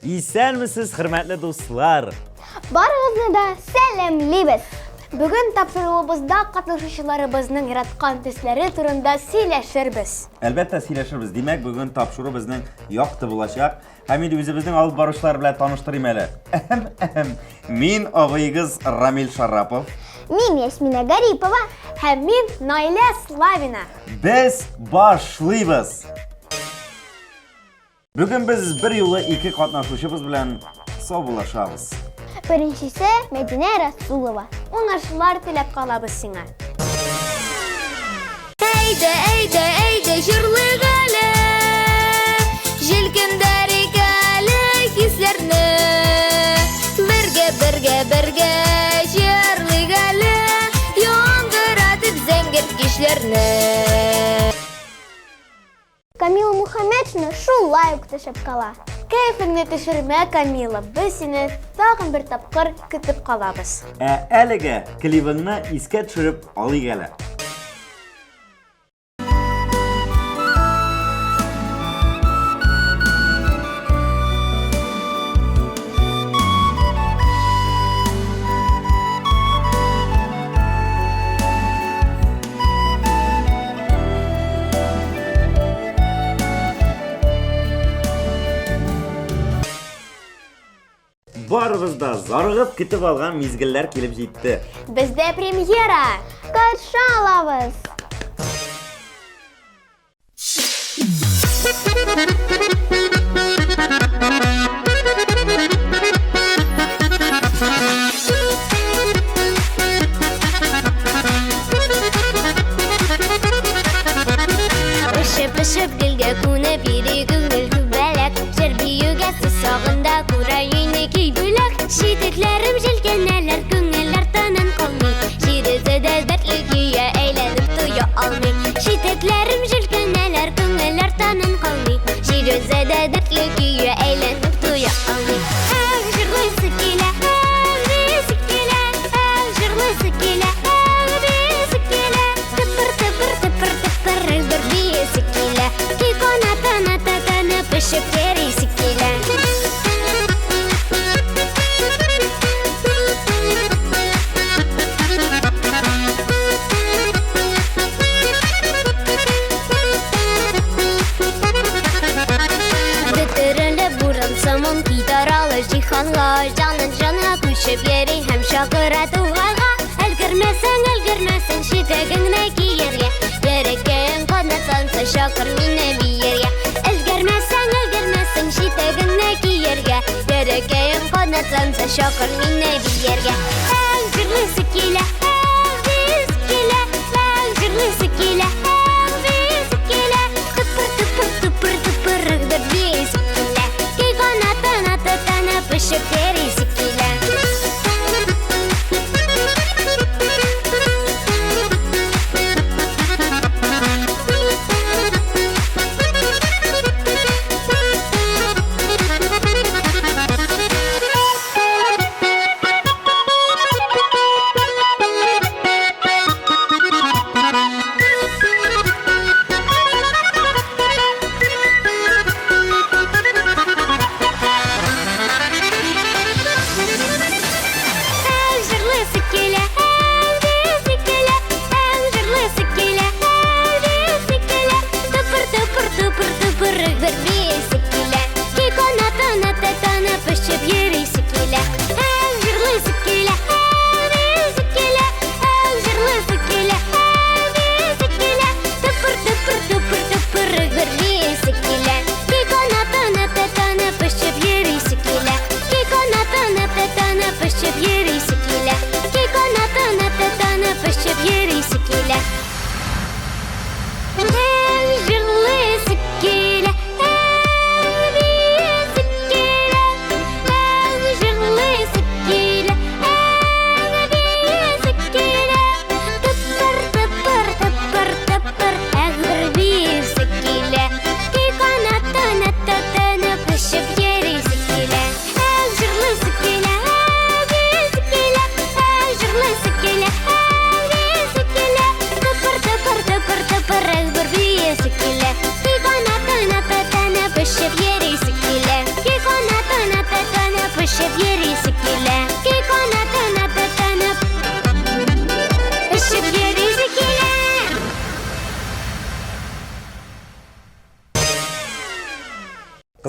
Исәнмесез, хөрмәтле дуслар! Барыгызны да сәламлибез! Бүген тапшыруыбызда катнашучыларыбызның яраткан төсләре турында сөйләшербез. Әлбәттә, сөйләшербез. Димәк, бүген тапшыру безнең якты булачак. Һәм инде үзебезнең алып баручылар белән таныштырыйм әле. Әһәм, әһәм. Мин абыегыз Рамил Шарапов. Мин Ясмина Гарипова. Һәм мин Наилә Славина. Без башлыйбыз! Бүген без бер юлы ике катнашучыбыз белән саубуллашабыз. Беренчесе Мәдинә Расулова. Уңышлар теләп калабыз сиңа. Әйдә, әйдә, әйдә, җырлыйк әле. Җилкендерик әле хисләрне. Бергә, бергә, бергә җырлыйк әле. Яңгыратып зәңгәр кичләрне. Камила Мухаметшина шулай ук төшеп кала. Кәефеңне төшермә, Камила, без сине тагын бер тапкыр көтеп калабыз. Ә әлегә клибыңны искә төшереп алыйк әле. Барыбыз да зарыгып көтеп алган мизгелләр килеп җитте. Бездә премьера! Каршы алабыз! Пешеп-пешеп гөлгә күнеп йөри күңел күбәләк. Җыр биюгә сусагында күрәйне ки бүләк. Читекләрем җилкенәләр, күңел артыннан калмый. Җир үзе дә дәртле көйгә әйләнеп туя алмый. Читекләрем җилкенәләр, күңел артыннан калмый. Җир үзе дә дәртле көйгә әйләнеп туя алмый. Эх, җырлыйсы килә, эх, биисе килә, эх, җырлыйсы килә, эх, биисе килә. Тыпыр, тыпыр, тыпыр, тыпыр, бер биисе килә. Тик канатына тотынып очып йөрисе килә. Бөтерелеп буран сыман көй тарала җиһанга. Җанын җанга күчеп йөри һәм чакыра тугайга. Өлгермәсәң, өлгермәсәң читегеңне кияргә. Йөрәккәең канатланса, чакыр мине биергә. Өлгермәсәң, өлгермәсәң читегеңне кияргә. Йөрәккәең канатланса, чакыр мине биергә. Эх, җырлыйсы килә, эх, биисе килә, эх, җырлыйсы килә, эх, биисе килә. Тыпыр, тыпыр, тыпыр, тыпыр, бер биисе килә. Көй канатына тотынып очып йөрисе килә. Эх, җырлыйсы килә, эх, биисе килә, эх, җырлыйсы килә, эх, биисе килә. Тыпыр, тыпыр, тыпыр, тыпыр, бер биисе килә. Көй канатына тотынып очып йөрисе килә. Эх, җырлыйсы килә, эх, биисе килә, эх, җырлыйсы килә, эх, биисе килә. Тыпыр, тыпыр, тыпыр, тыпыр, бер биисе килә. Көй канатына тотынып очып йөрисе килә. Көй канатына тотынып очып йөрисе килә. Көй канатына тотынып очып йөрисе килә. Эх, җырлыйсы килә, эх, биисе килә,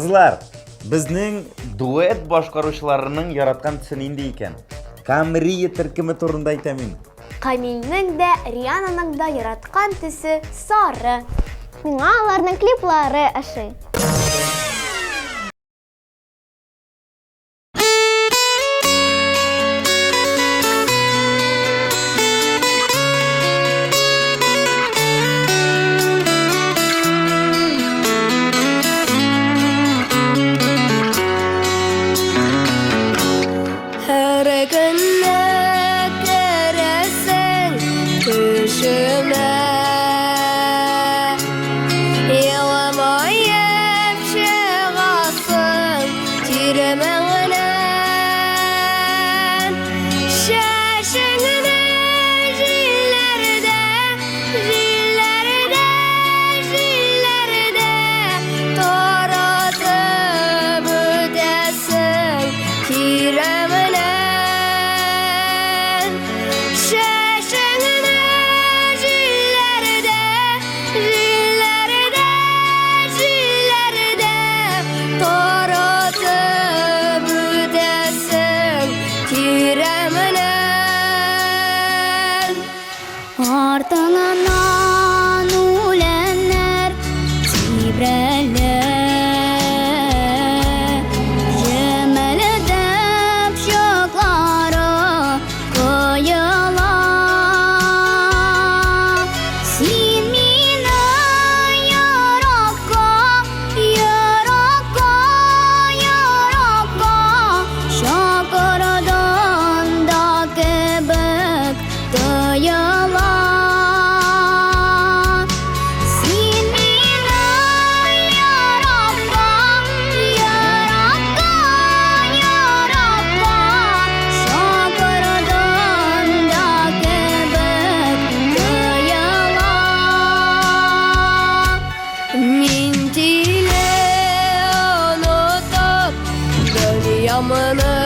Кызлар, безнең дуэт башкаручыларының яраткан төсе нинди икән? Камрия төркеме турында әйтәм мин. Камилнең дә, Риананың да яраткан төсе сары. Миңа аларның клиплары ошый. Һәр көнне керәсең төшемә. Еламаеп чыгасың тиремеңнән. Чәчеңне җилләрдә, җилләрдә, җилләрдә таратып үтәсең тиремнән. Чәчеңне җилләрдә, җилләрдә, җилләрдә таратып үтәсең тирәмнән. Артыңнан үләннәр тибрәлә. Җемелдәп чаклары коела. Син мине еракка, еракка, еракка чакырдың да кебек тоела. Син мине еракка, еракка, еракка чакырдың да кебек тоела. Мин тиле онытып дөньямны.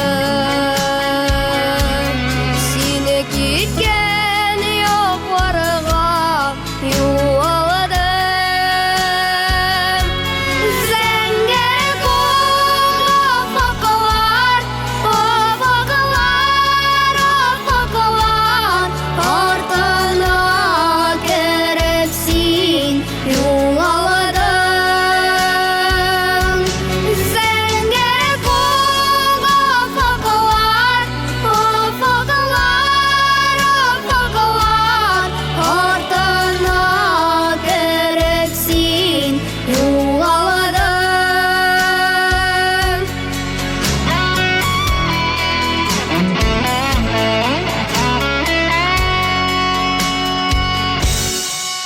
Сине киткән якларга югалдым. Зәңгәр күк офыклар, офыклар, офыклар артына кереп син югалдың. Зәңгәр күк офыклар, офыклар, офыклар артына кереп син югалдың.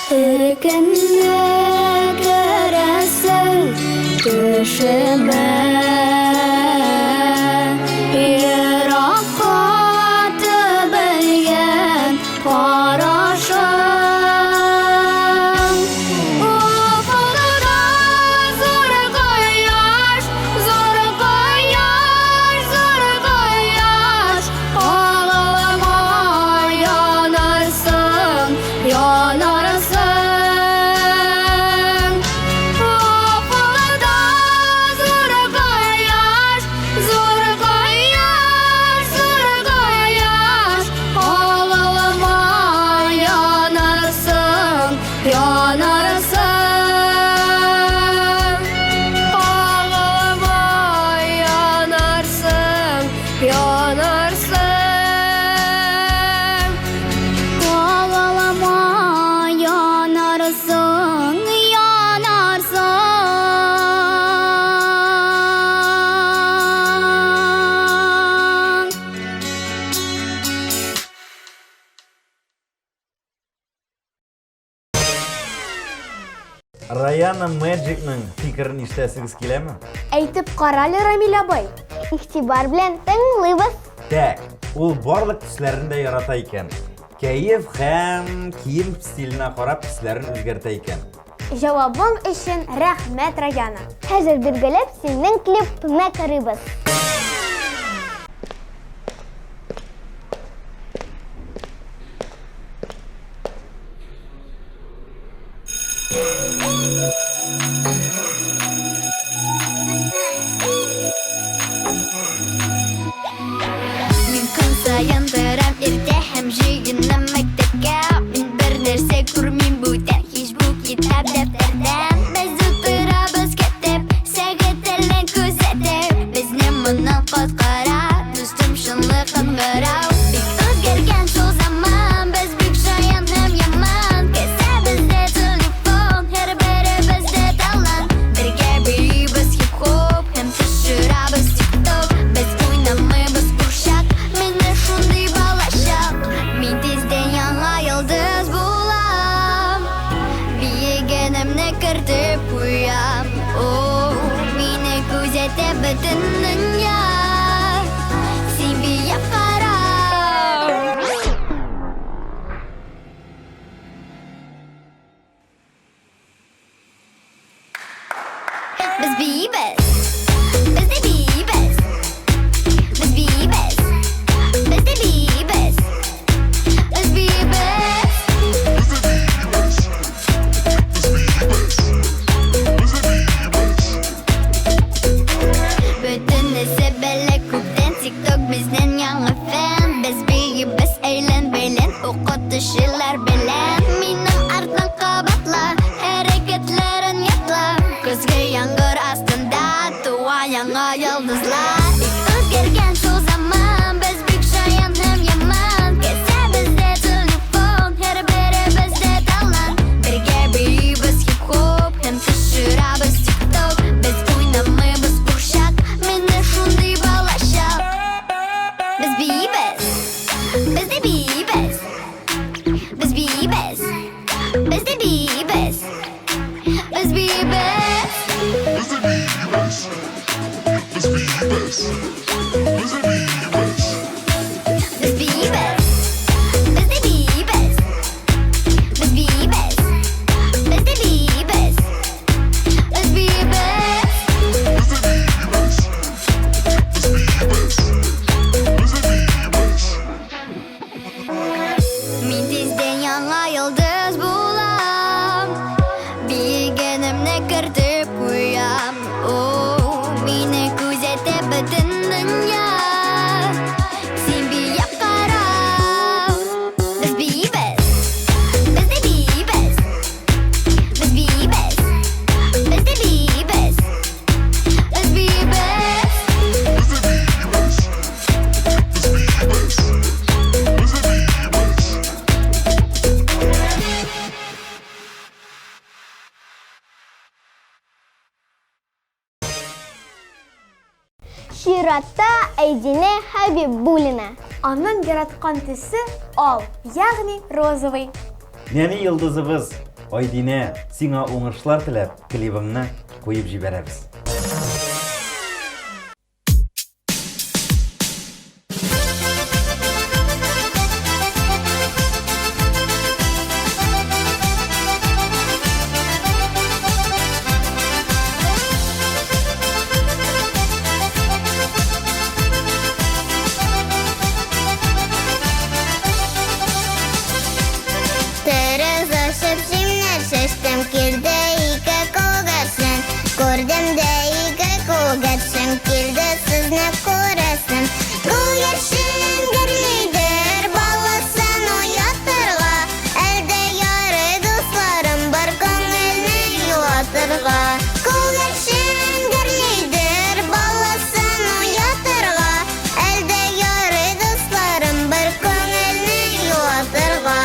Һәр көнне керәсең төшемә. Еракка төбәлгән карашың. Уфыкта зур кояш, зур кояш, зур кояш. Кагылма янарсың, янарсың. Уфыкта зур кояш, зур кояш, зур кояш. Кагылма янарсың, янарсың. Кагылма янарсың, янарсың. Кагылма янарсың, янарсың. Раяна Мэджикның фикерен ишетәсегез киләме? Әйтеп карале, Рамил абый. Игътибар белән тыңлыйбыз. Так, ул барлык төсләрен дә ярата икән. Кәеф һәм кием стиленә карап төсләрен үзгәртә икән. Җавабың өчен рәхмәт, Раяна. Хәзер бергәләп синең клипны карыйбыз. төшерәбез тикток. Без уйнамыйбыз курчак, менә шундый балачак. Мин тиздән яңа йолдыз булам, биегәнемне кертеп куям. О, мине күзәтә бөтен дөнья. Син биеп кара. Без биибез, без дә биибез. Без биибез, без дә биибез. Без биибез. Бөтенесе белә күптән TikTok безнең яңа фән. Без биибез әйлән-бәйлән укытучылар белән. Минем арттан кабатла, хәрәкәтләрен ятла. Көзге яңгыр астында туа яңа йолдызлар. Бик үзгәргән шул заман, без бик шаян һәм яман. Кесәбездә телефон, һәрберебездә талант. Бергә биибез хип-хоп һәм төшерәбез тикток. Без уйнамыйбыз курчак, менә шундый балачак. Без биибез, без дә биибез. Без биибез, без дә биибез. Без биибез. Без биибез. Без биибез. Без биибез. Без биибез, без дә биибез. Без биибез, без дә биибез. Без биибез. Без биибез. Без биибез. Без биибез. Мин тиздән яңа йолдыз булам, биегәнемне кертеп куям. О, мине күзәтә бөтен дөнья. Син биеп кара. Без биибез, без дә биибез. Без биибез, без дә биибез. Без биибез. Без биибез. Без биибез. Без биибез. Чиратта Айдинә Хәбибуллина. Аның яраткан төсе ал, ягъни розовый. Нәни йолдызыбыз Айдинә, сиңа уңышлар теләп, клибыңны куеп җибәрәбез. Тәрәз ачып җимнәр чәчтем, килде ике күгәрчен. Күрдем дә ике күгәрчен, килде сезне күрәсем. Күгәрчен гөрлидер баласын уятырга, әлдә ярый дусларым бар күңелне юатырга. Күгәрчен гөрлидер баласын уятырга, әлдә ярый дусларым бар күңелне юатырга.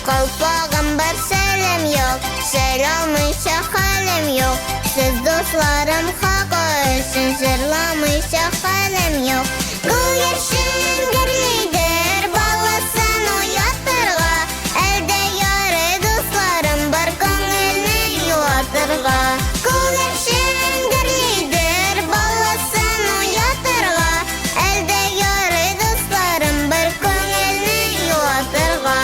Калфагым бар, шәлем юк, шәл алмыйча хәлем юк. Сез дусларым хакы өчен җырламыйча хәлем юк. Күгәрчен гөрлидер баласын уятырга, әлдә ярый дусларым бар күңелне юатырга. Күгәрчен гөрлидер баласын уятырга, әлдә ярый дусларым бар күңелне юатырга.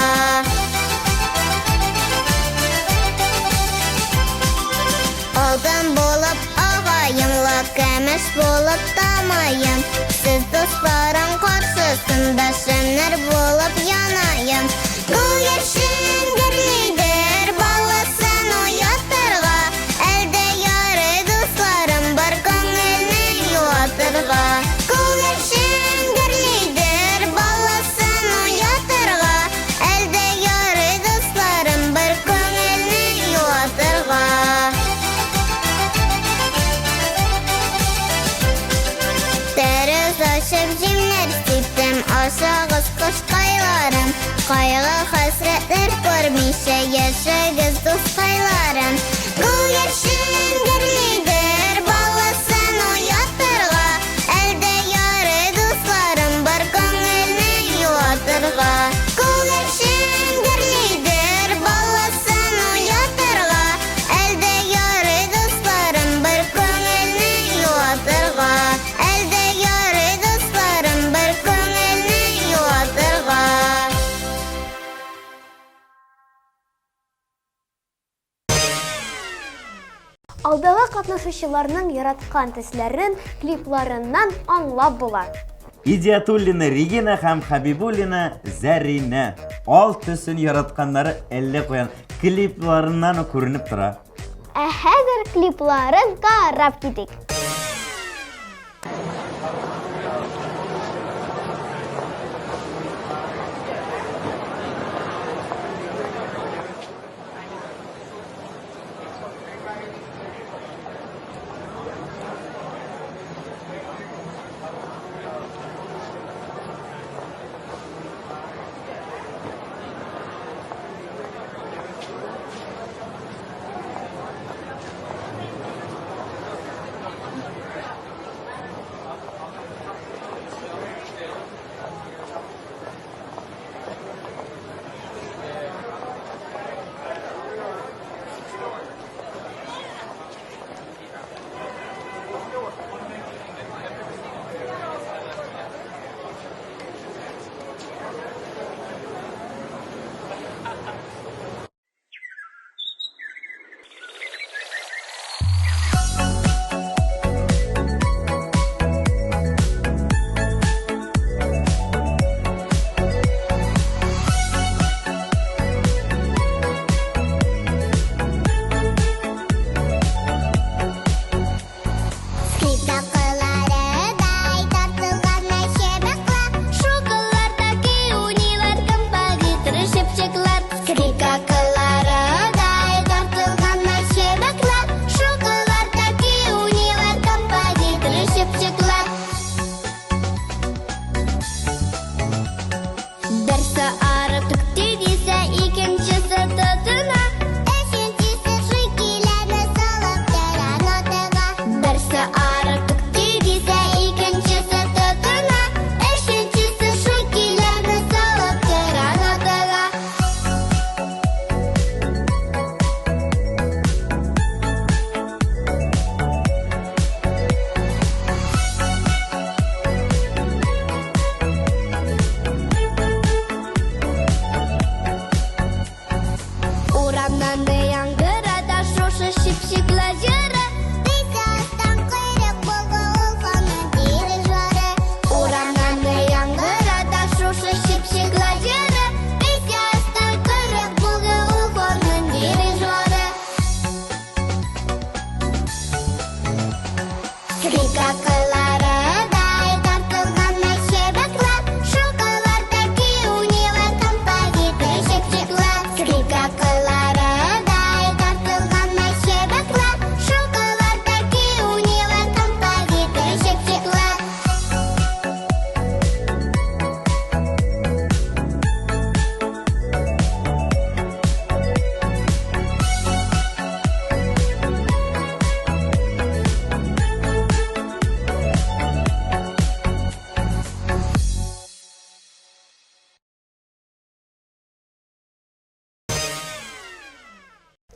Алтын булып агаем ла, көмеш булып тамаем. Сез дусларым каршысында шәмнәр булып янаем. Күгәрчен гөрлидер баласын уятырга, әлдә ярый дусларым бар күңелне юатырга. Күгәрчен гөрлидер баласын уятырга, әлдә ярый дусларым бар күңелне юатырга. Тәрәз ачып җимнәр сиптем, ашагыз кошкайларым. Кайгы хәсрәтләр күрмичә яшәгез, дускайларым. Алдагы катнашучыларның яраткан төсләрен клипларыннан аңлап була. Идиатуллина Регина һәм Хабибуллина Зәринә. Ал төсен яратканнары әллә каян клипларыннан ук күренеп тора. Ә хәзер клипларын карап китик.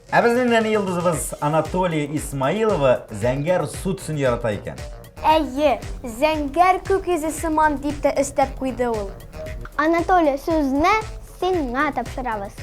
Ә безнең нәни йолдызыбыз Анатолия Исмаилова зәңгәр су төсен ярата икән. Әйе, зәңгәр күк йөзе сыман дип тә өстәп куйды ул. Анатолий, сүзне сиңа тапшырабыз.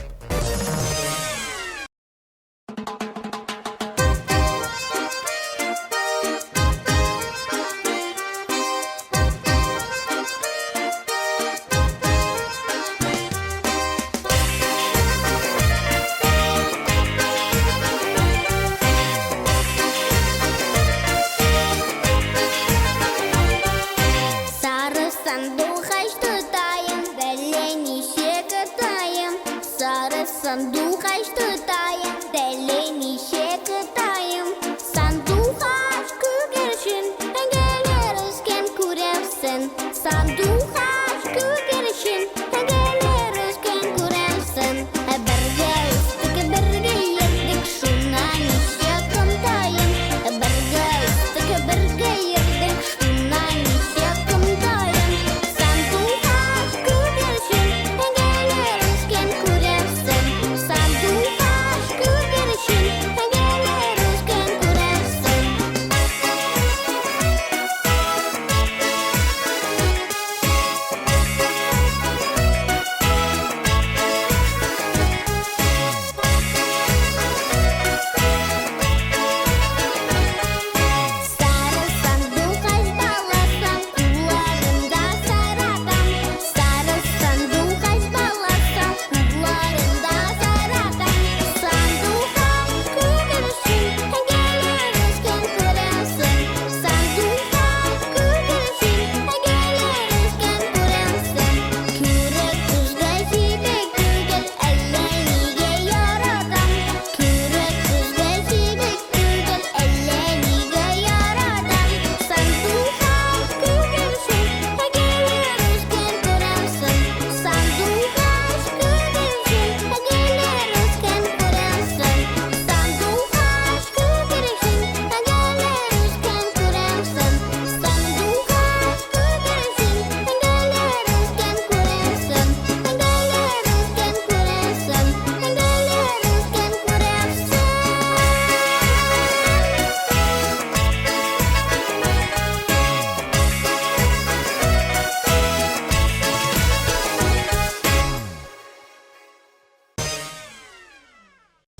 Сары сандугач тотаем, әллә ничек атаем. Сары сандугач тотаем, әллә ничек атаем. Сандугач күгәрчен, әңгәләр үскән күрәмсең. Сандугач күгәрчен, әңгәләр үскән күрәмсең. Бергә үстек, бергә йөрдек, шуңа ничә кымтаем. Бергә үстек, бергә йөрдек, шуңа ничә кымтаем. Сандугач күгәрчен, әңгәләр үскән күрәмсең. Сандугач күгәрчен, әңгәләр үскән күрәмсең.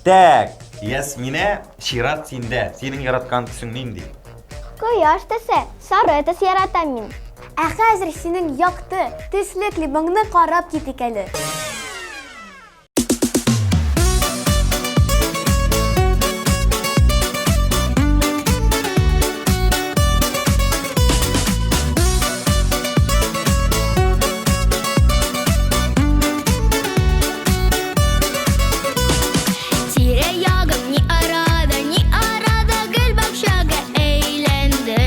Так, Ясминә, чират синдә. Синең яраткан төсең нинди? Кояш төсе, сары төс яратам мин. Ә хәзер синең якты, төсле клибыңны карап китик әле. Тирә-ягым ни арада, ни арада гел бакчага әйләнде.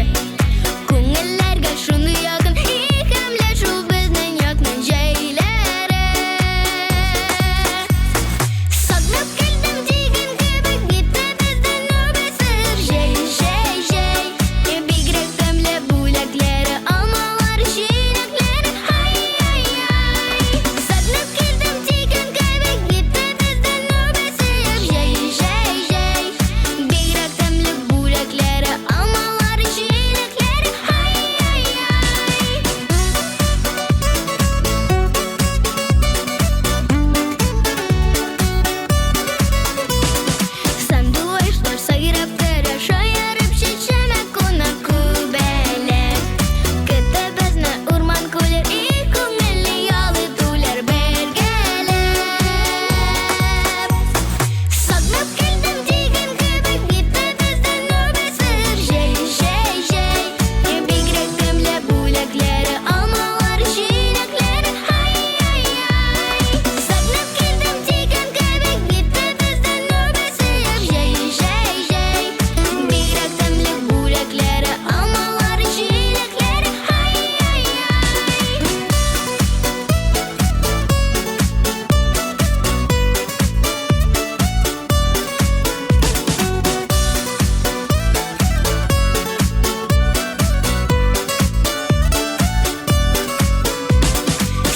Күңелләргә шундый якын, ихәмле шул безнең якның җәйләре. Сагынып килдем дигән кебек, битте бездән үбесеп. Җәй, җәй, җәй, бигрәк тәмле бүләкләре, алмалар, җиләкләре, ай-яй-яй. Сагынып килдем дигән кебек, битте бездән үбесеп. Җәй, җәй, җәй, бигрәк тәмле бүләкләре, алмалар, җиләкләре, ай-яй-яй. Сандугачлар сайрап керә, шаярып чәчәмә куна күбәләк. Көтә безне урман күлләр, и күңелле ял итүләр бергәләп. Сагынып килдем дигән кебек, битте бездән үбесеп. Җәй, җәй, җәй, бигрәк тәмле бүләкләре, алмалар, җиләкләре, ай-яй-яй. Сагынып килдем дигән кебек, битте бездән үбесеп. Җәй, җәй, җәй, бигрәк тәмле бүләкләре, алмалар, җиләкләре, ай-яй-яй.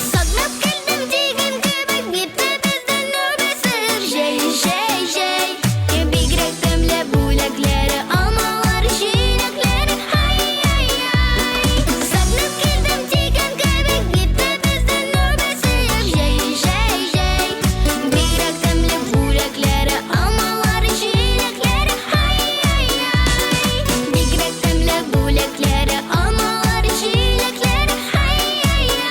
Сагынып килдем дигән кебек, битте бездән үбесеп. Җәй, җәй, җәй, бигрәк тәмле бүләкләре, алмалар, җиләкләре, ай-яй-яй. Сагынып килдем дигән кебек, битте бездән үбесеп. Җәй, җәй, җәй, бигрәк тәмле бүләкләре, алмалар, җиләкләре, ай-яй-яй. Бигрәк тәмле бүләкләре, алмалар, җиләкләре, ай-яй-яй.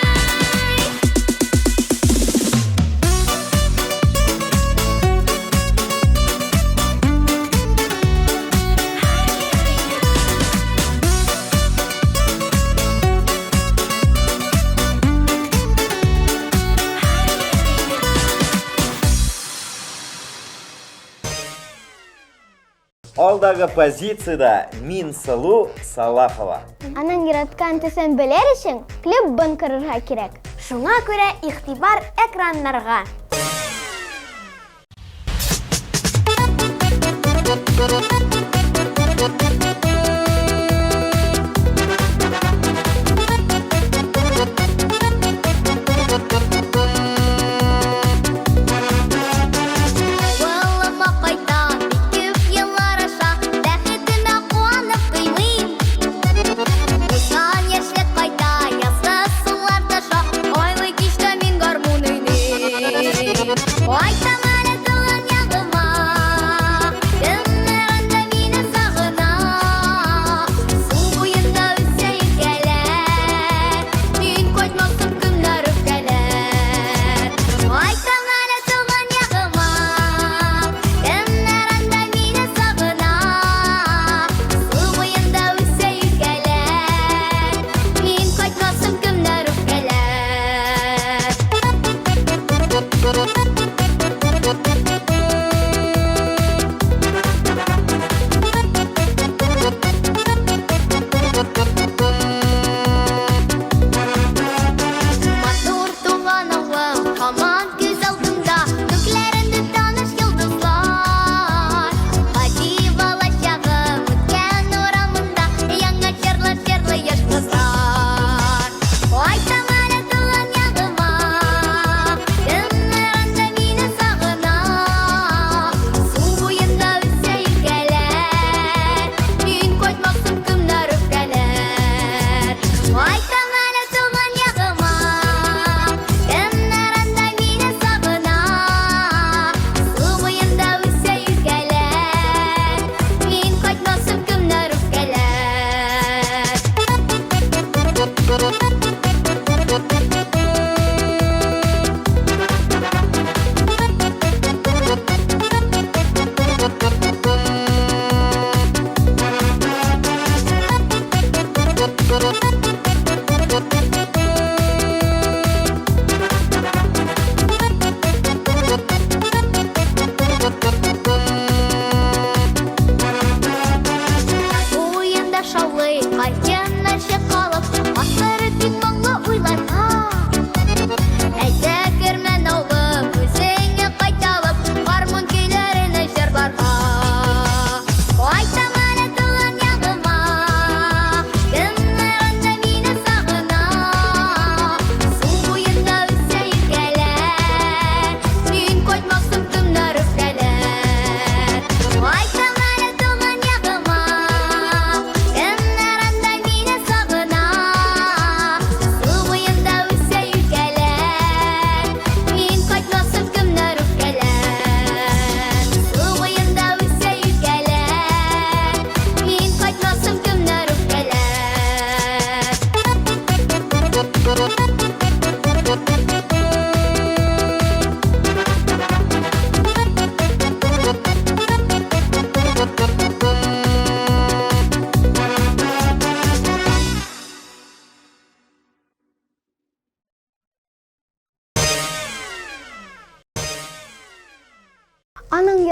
Алдагы позициядә Минсылу Салахова. Аның яраткан төсен белер өчен клибын карарга кирәк. Шуңа күрә игътибар экраннарга. Авылыма кайтам, бик күп еллар аша, бәхетемә куанып туймыйм. Узган яшьлек кайта, язгы сулар таша, айлы кичтә мин гармун уйныйм.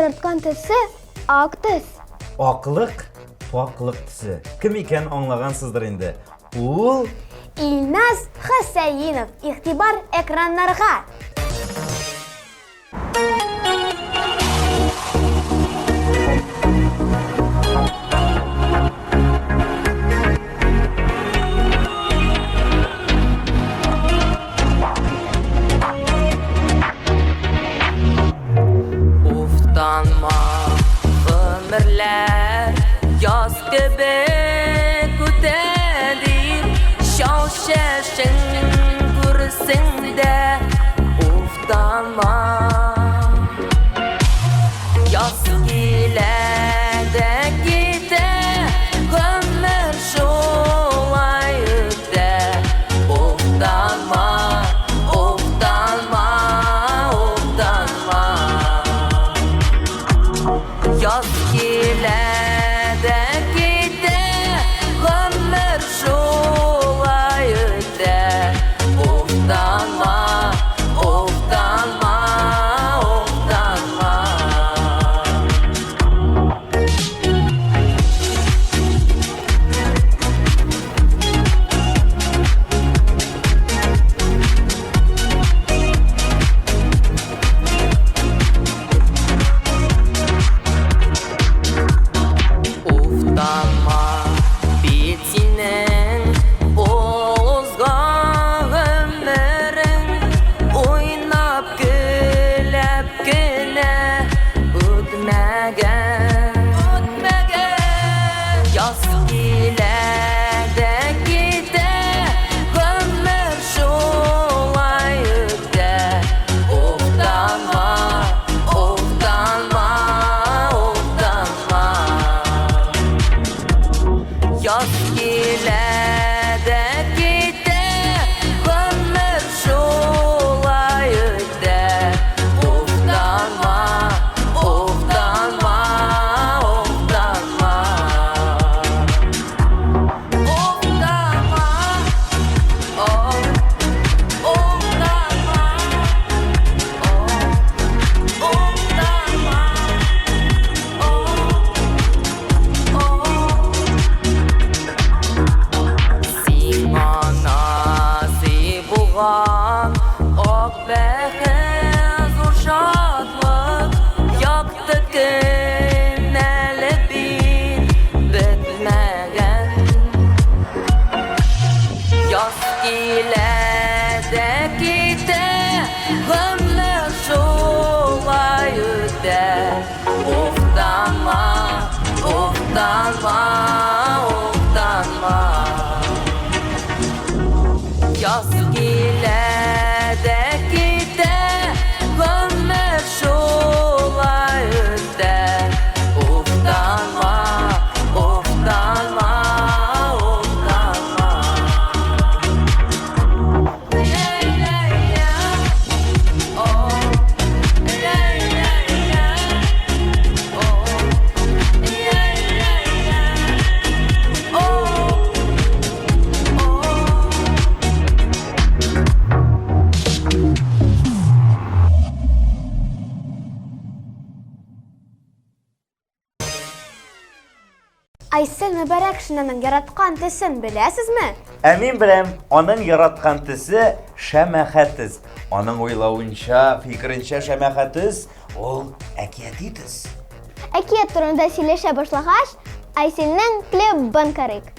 Яраткан төсе ак төс. Аклык, пакълык төсе. Кем икәнен аңлагансыздыр инде. Ул Илназ Хөсәенов. Игътибар экраннарга! Уфтанма, гомерләр яз кебек үтә дип, чал чәчең күрсең дә, уфтанма. Яз килә дә китә, гомер шулай үтә. Уфтанма, уфтанма, уфтанма. Яз килә дә китә, гомер шулай үтә. Уфтанма, уфтанма, уфтанма. Уфтанма, бит синең узган гомерең уйнап көлеп кенә үтмәгән. Үтмәгән. Яз килә дә китә, гомер шулай үтә. Уфтанма, уфтанма, уфтанма. Яз килә дә китә, гомер шулай үтә. Уфтанма, уфтанма, уфтанма. Уфтанма, о, уфтанма, о, уфтанма, о, о. Сиңа насыйп булган ак бәхет, зур шатлык, якты көн әле бит бетмәгән. Яз килә дә китә, гомер шулай үтә. Уфтанма, уфтанма, уфтанма. Яз килә дә китә, гомер шулай үтә. Уфтанма, уфтанма, уфтанма. Ләй-ләй-лә, о, ләй-ләй-лә, о, ләй-ләй-лә, о, о. Айсен Мөбарәкшинаның яраткан төсен беләсезме? Ә мин беләм, аның яраткан төсе шәмәхә төс. Аның уйлавынча, фикеренчә шәмәхә төс ул әкияти төс. Әкият турында сөйләшә башлагач, Айсеннең клибын карыйк.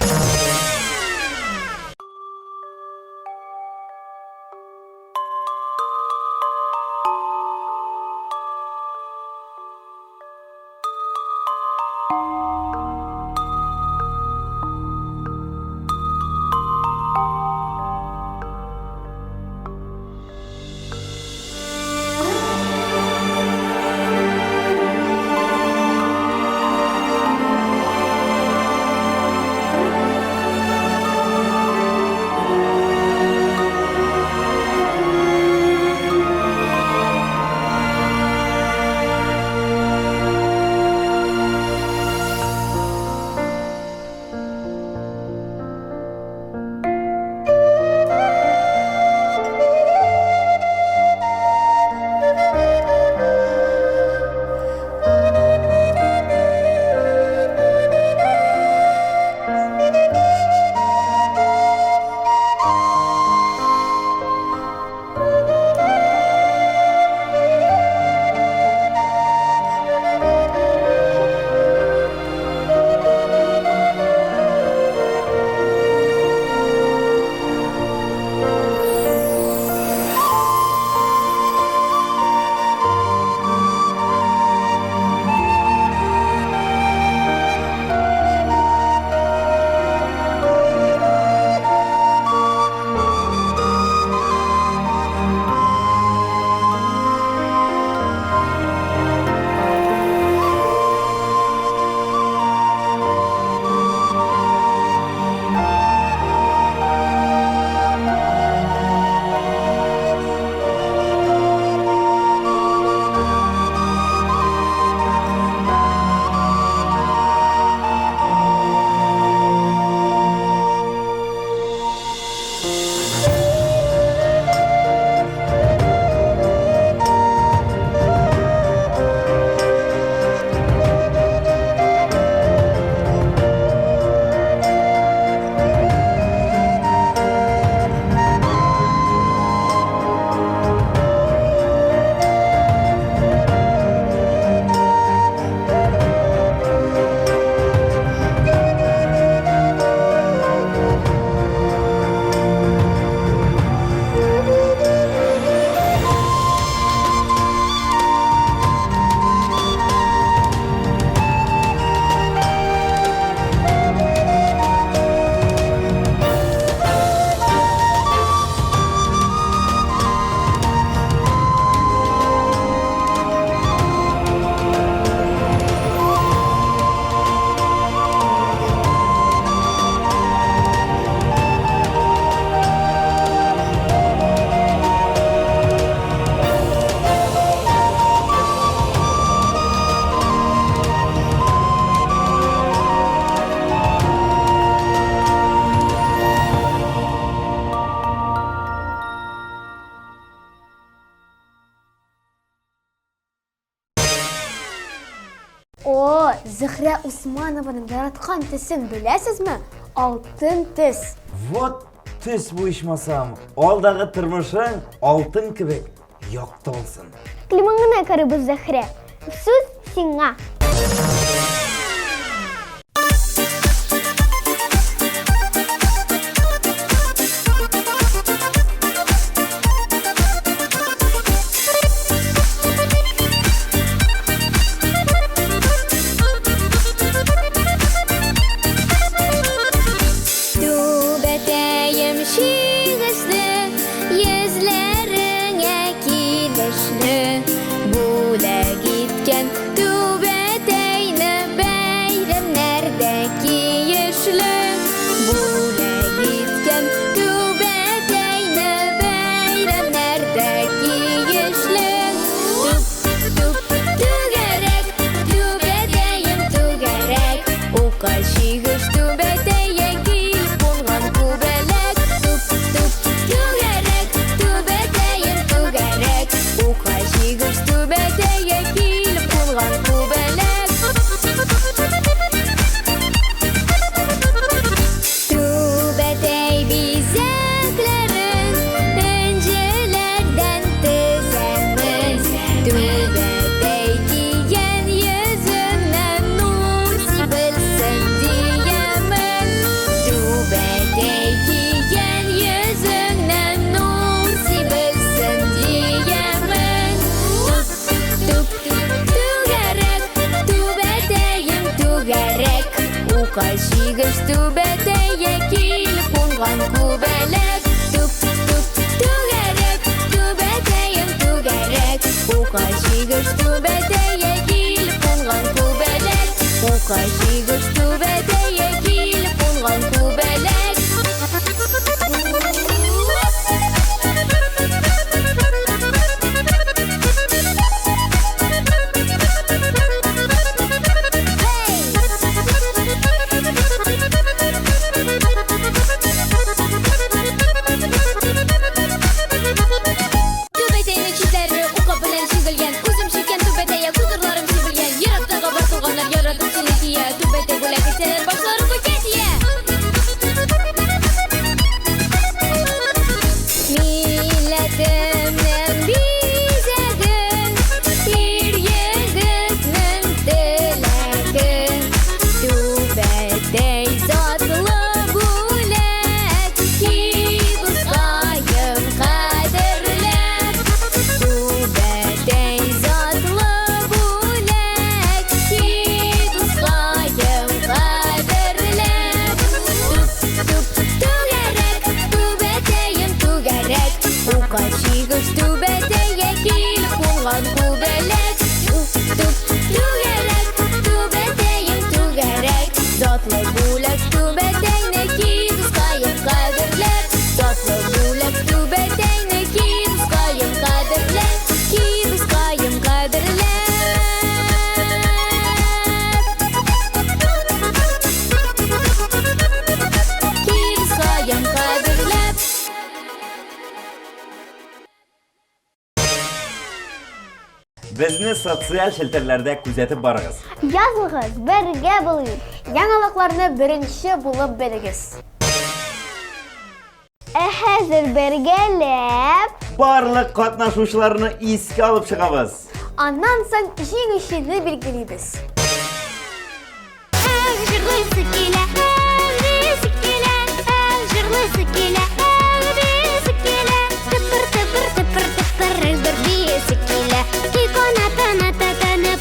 Зөһрә Усманованың яраткан төсен беләсезме? Алтын төс. Вот төс бу ичмасам. Алдагы тормышың алтын кебек якты булсын. Климан гына карыйбыз, Зөһрә. Сүз сиңа. Түбәтәем чигешле, йөзләреңә килешле. Бүләк иткән түбәтәйне бәйрәмнәрдә киешле. Бүләк иткән түбәтәйне бәйрәмнәрдә киешле. Түп, түп, түгәрәк, түбәтәем түгәрәк. Ука чигеш түбәтәйгә килеп кунган күбәләк. Түп, түп, түгәрәк, түбәтәем түгәрәк. Ука чигеш түбәтәйгә килеп кунган күбәләк. Түбәтәй бизәкләрен энҗеләрдән тезәмен. Түбәтәй кигән йөзеңнән нур сибелсен диямен. Түбәтәй кигән йөзеңнән нур сибелсен диямен. Түп, түп, түгәрәк, түбәтәем түгәрәк. Ука чигеш түбәтәйгә килеп кунган күбәләк. Түп, түп, түгәрәк, түбәтәем түгәрәк. Ука чигеш түбәтәйгә килеп кунган күбәләк. Ука чигеш түбәтәйгә килеп кунган күбәләк. Түбәтәйнең читләре ука белән чигелгән. Үзем чиккән түбәтәйгә кудырларым сибелгән. Ерактагы бар туганнар яратып сине кия. Түбәтәй бүләк итсәләр, башлары күккә тия. Милләтемнең бизәген, ир-егетнең теләге. Түбәтәй затлы бүләк, ки дускаем кадерләп. Түбәтәй затлы бүләк, ки дускаем кадерләп. Түп, түп, түгәрәк, түбәтәем түгәрәк. Ука чигеш түбәтәйгә килеп кунган күбәләк. Түп, түп, түгәрәк, түбәтәем түгәрәк. Затлы бүләк түбәтәйне ки дускаем кадерләп. Затлы бүләк түбәтәйне ки дускаем кадерләп. Ки дускаем кадерләп. Ки дускаем кадерләп. Безне социаль челтәрләрдә күзәтеп барыгыз. Язылыгыз, бергә булыйк. Яңалыкларны беренче булып белегез. Ә хәзер бергәләп Барлык катнашучыларны искә алып чыгабыз. Аннан соң җиңүчене билгелибез. Эх, җырлыйсы килә, эх, биисе килә, эх, җырлыйсы килә, эх, биисе килә. Тыпыр, тыпыр, тыпыр, тыпыр, бер биисе килә. Ки канатына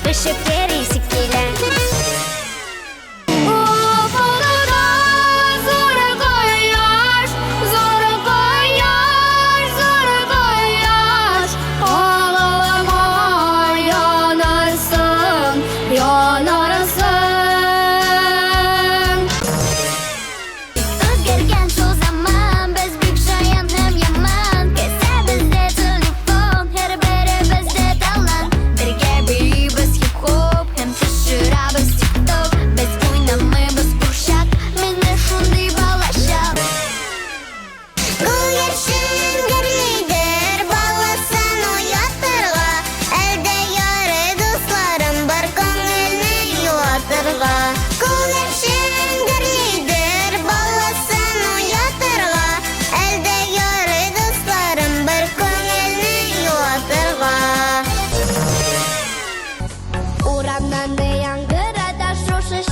пешеп йөрисе килә. Уфыкта зур кояш, зур кояш, зур кояш. Кагылма янарсың, янарсың.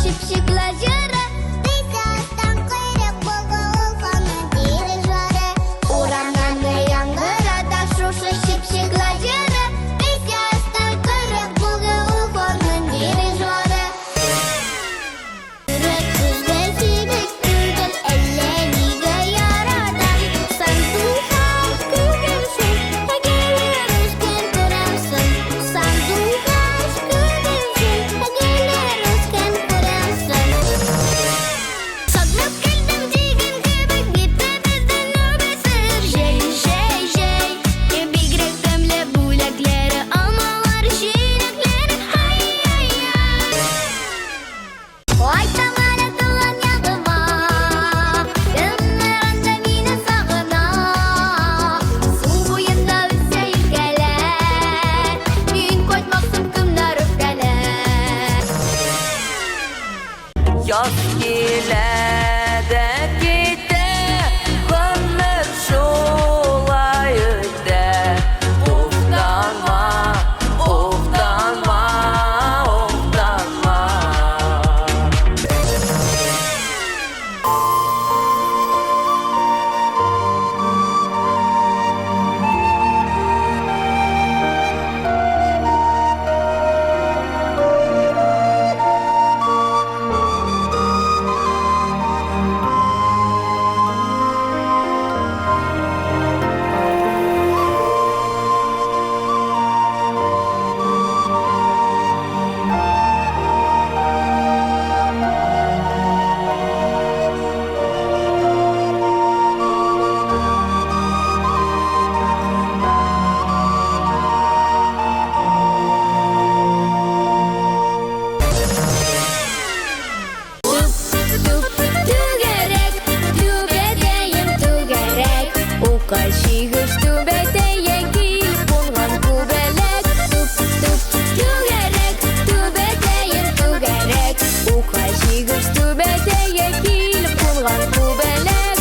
чыпчыклар җыры. Бизәстән койрык булды ул аның дирижеры. Урамнан яңгырата шушы чыпчыклар җыры. Бизәстән койрык булды ул аның дирижеры. Йөрәк сүзгә сирәк түгел, әллә нигә яратам. Сандугач күгәрчен, әгәр үскән күрәмсең. Сандугач күгәрчен, әгәр үскән күрәмсең. Сагынып килдем дигән кебек, битте бездән үбесер. Җәй, җәй, җәй, бигрәк тәмле бүләкләре, алмалар, җиләкләре, ай-яй-яй. Кайтам әле туган ягыма, Кемнәр анда мине сагына. Су буенда үсә юкәләр, Мин кайтмаксым, кемнәр үпкәләр. Яз килә дә китә, гомер шулай үтә. Уфтанма, уфтанма, уфтанма. Туп, түгәрәк, түбәтәем түгәрәк. Ука чигеш түбәтәйгә килеп кунган күбәләк. Туп, туп, түгәрәк, түбәтәем түгәрәк. Ука чигеш түбәтәйгә килеп кунган күбәләк.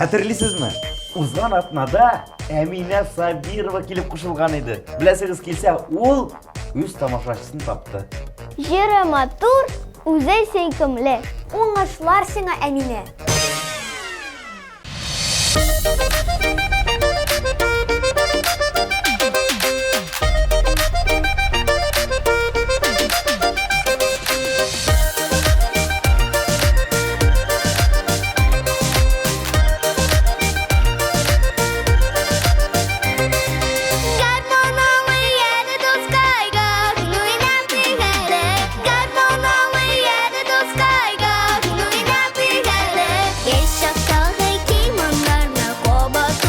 Хәтерлисезме? Узган атнада Әминә Сабирова килеп кушылган иде. Беләсегез килсә, ул үз тамашачысын тапты. Җыры матур, үзе сөйкемле. Уңышлар сиңа, Әминә! Гармун моңы яды дускай, гармун уйнап биргәле. Гармун моңы яды дускай, гармун уйнап биргәле. Яшь чактагы кимоннарны кабат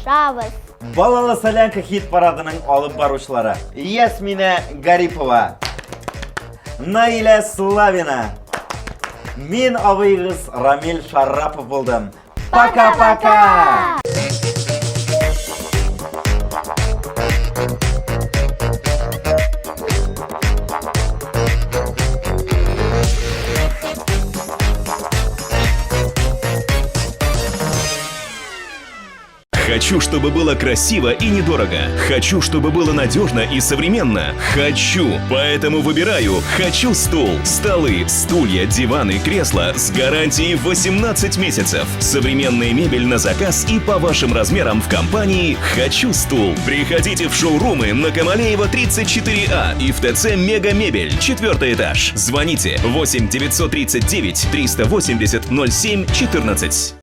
Саубуллашабыз. Балалы солянка хит парадының алып баручылары Ясминә Гарипова, Наилә Славина, мин абыегыз Рамил Шарапов булдым. Пока-пока! Хочу, чтобы было красиво и недорого. Хочу, чтобы было надежно и современно. Хочу. Поэтому выбираю «Хочу стул». Столы, стулья, диваны, кресла с гарантией 18 месяцев. Современная мебель на заказ и по вашим размерам в компании «Хочу стул». Приходите в шоурумы на Камалеева 34А и в ТЦ «Мега Мебель», четвертый этаж. Звоните 8 939 380 07 14.